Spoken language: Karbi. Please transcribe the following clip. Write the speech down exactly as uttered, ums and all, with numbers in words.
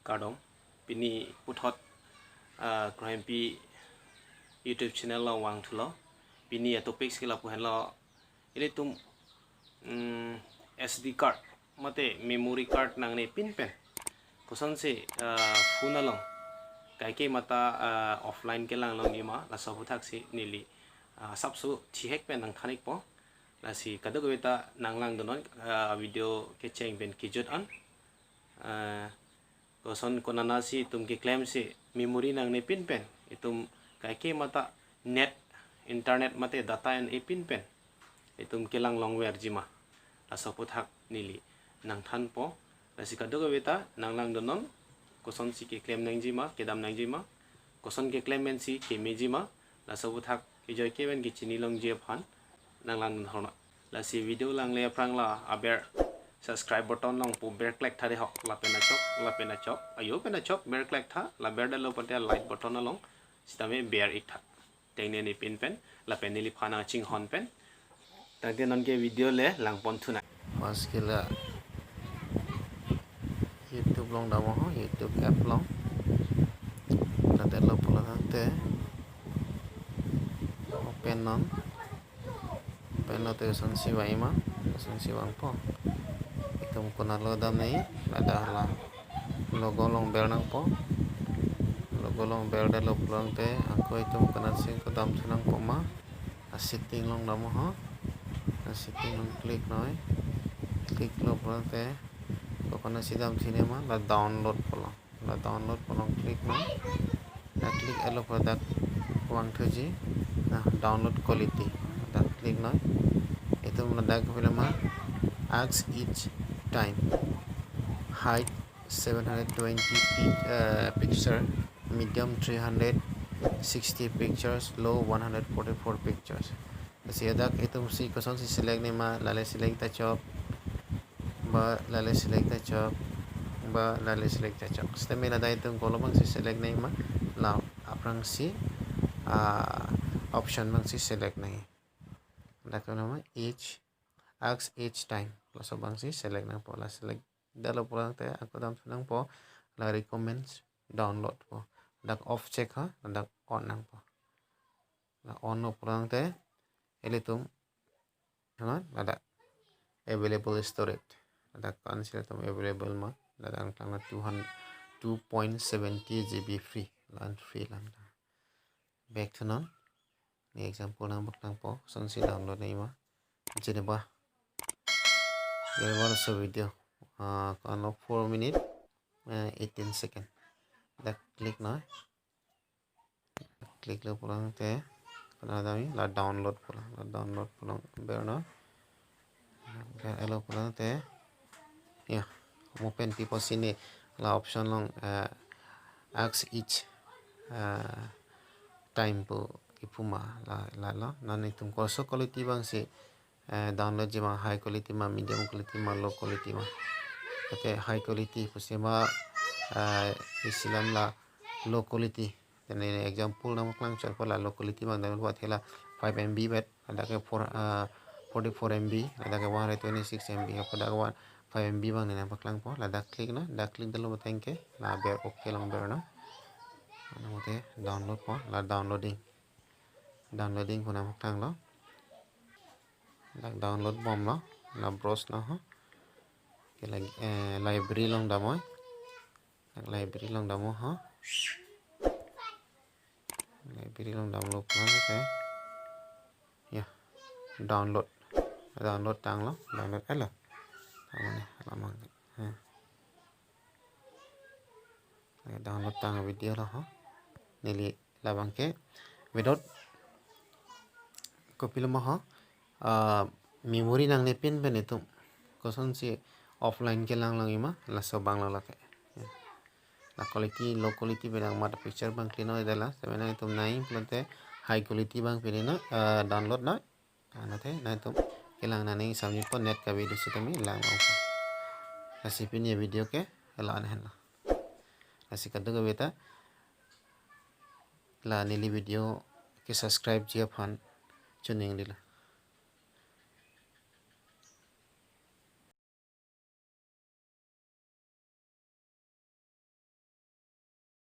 Kardom, pini puthot, ah, Krohempi YouTube channel along vangthulo. Pini a-topic si lapu henlo, ilitum, mm, S D card mate memory card nangnepin pen kosonsi, ah, phone along kaike mata, ah, offline kelang longjima, laso aputhaksi neli, ah, sapso thihek pen nangthan-ikpo. Lasi kadokave ta nanglangdunnon, ah, video kecheng pen kejut an. Ah, koson konatsi itum keklemsi memory nangnepin pen itum kaike mata net, internet mate data en-epin pen itum kelang longverjima, laso aputhak neli nangthanpo. Lasi kadokave ta nanglangdunnon, kosonsi keklem nangjima, kedam nangjima, koson keklem pensi kemejima, laso aputhak kejoi ke pen kechini longji aphan nanglangdun horna. Lasi video langle aphrang la aber subscribe button along pu berklek tha dei ho, lapen achok, lapen achok, ayo pen achok berklek tha, la berdetlo pulote like button along sitame ber-ik tha. Tengnepin pen, lapen neliphan nangchinghon pen. Tangte nonke video le langponthunang. First ke la YouTube along dampo ho, YouTube app along. Tangte lo pulo tangte open non. Open lote kosonsi vangma, kosonsi vangpo. Itum konatlo damnangji, ladak la logo along bernangpo. Logo along berdetlo pulo tangte, ako itum konatsi kedamthu nangpo ma. A-setting along dampo ho. A-setting along click noi. Click lo pulo tangte, ako konatsi damthu ne ma, la download pulo. La download pu along click noi. La click-etlo pulo dak vangthuji. Na download quality. Dak click noi. Itum ladak pilo ma, ask each time. Height seven hundred twenty pi-, uh, picture, medium three hundred sixty pictures, low one hundred forty-four pictures. Lasi dak itumsi kosonsi select nangji ma, lale select ta chok, ba lale select ta chok, ba lale select ta chok. Sitame ladak itum kolo abangsi select nangji ma, la aphrangsi, ah, option abangsi select nangji. Dak nama each, ask each time. Laso abangsi select nangpo, la select detlo pulo tangte ako damthu nangpo, la recommends download po. Dak off check ha, dak on nangpo. La on lo pulo tangte, ilitum, ha, ladak available storage. Ladak ko-ansi ilitum available ma, ladak angklang la two hundred, two point seventy G B free, la-an free lang. Back to non. Ne example nangpaklangpo, kosonsi download nangji ma. Jeneba, jeneba laso video, ah, ko-anlo four minute, eh, eighteen second. Dak click noi. Click lo pulo tangte, konat damji, la download pulo, la download pulo ber noi. Ber-etlo pulo tangte, ya, mo pen pipo sini, la option along, eh, ask each, eh, time pu kipu ma, la, lalo. Non itum koso quality abangsi, eh, download ji ma, high quality ma, medium quality ma, low quality ma. Tangte high quality pusi ma, eh, isi alam la low quality. Tangte example nangpaklang chotpo, la low quality abang download athe la five M B vet, ladak ke four, ah, forty-four M B, ladak ke one hundred twenty-six M B, ladak ke one, five M B abang ne nangpaklangpo, ladak click noi, dak click detlo pulo tangte, la ber okay along ber noi. Nangte download po, la downloading. Downloading pu nangpaklanglo. Dak download bomlo, la browse noi ho. Ke lagi, eh, library along damnoi. Dak library along damnon ho. Library along damlo pulo tangte. Ya, download. Download tanglo, download-etlo. Tanglo ne, lamang. Ha. Download tang video lo ho. Neli labang ke without kopilo ma ho, ah, memory nangnepin pen itum kosonsi offline kelang longjima, laso abang lo lake. La quality, low quality pen nang mata picture abang clean noi detlo, sitame nangtum nangji pulote high quality abang pini noi, ah, download noi. Anathe nangtum kelang nangji samjipon, net kave do sitame lang longpo. Lasi pini avideo ke la-an henlo. Lasi kadokave ta la neli video ke subscribe ji aphan choningri lo.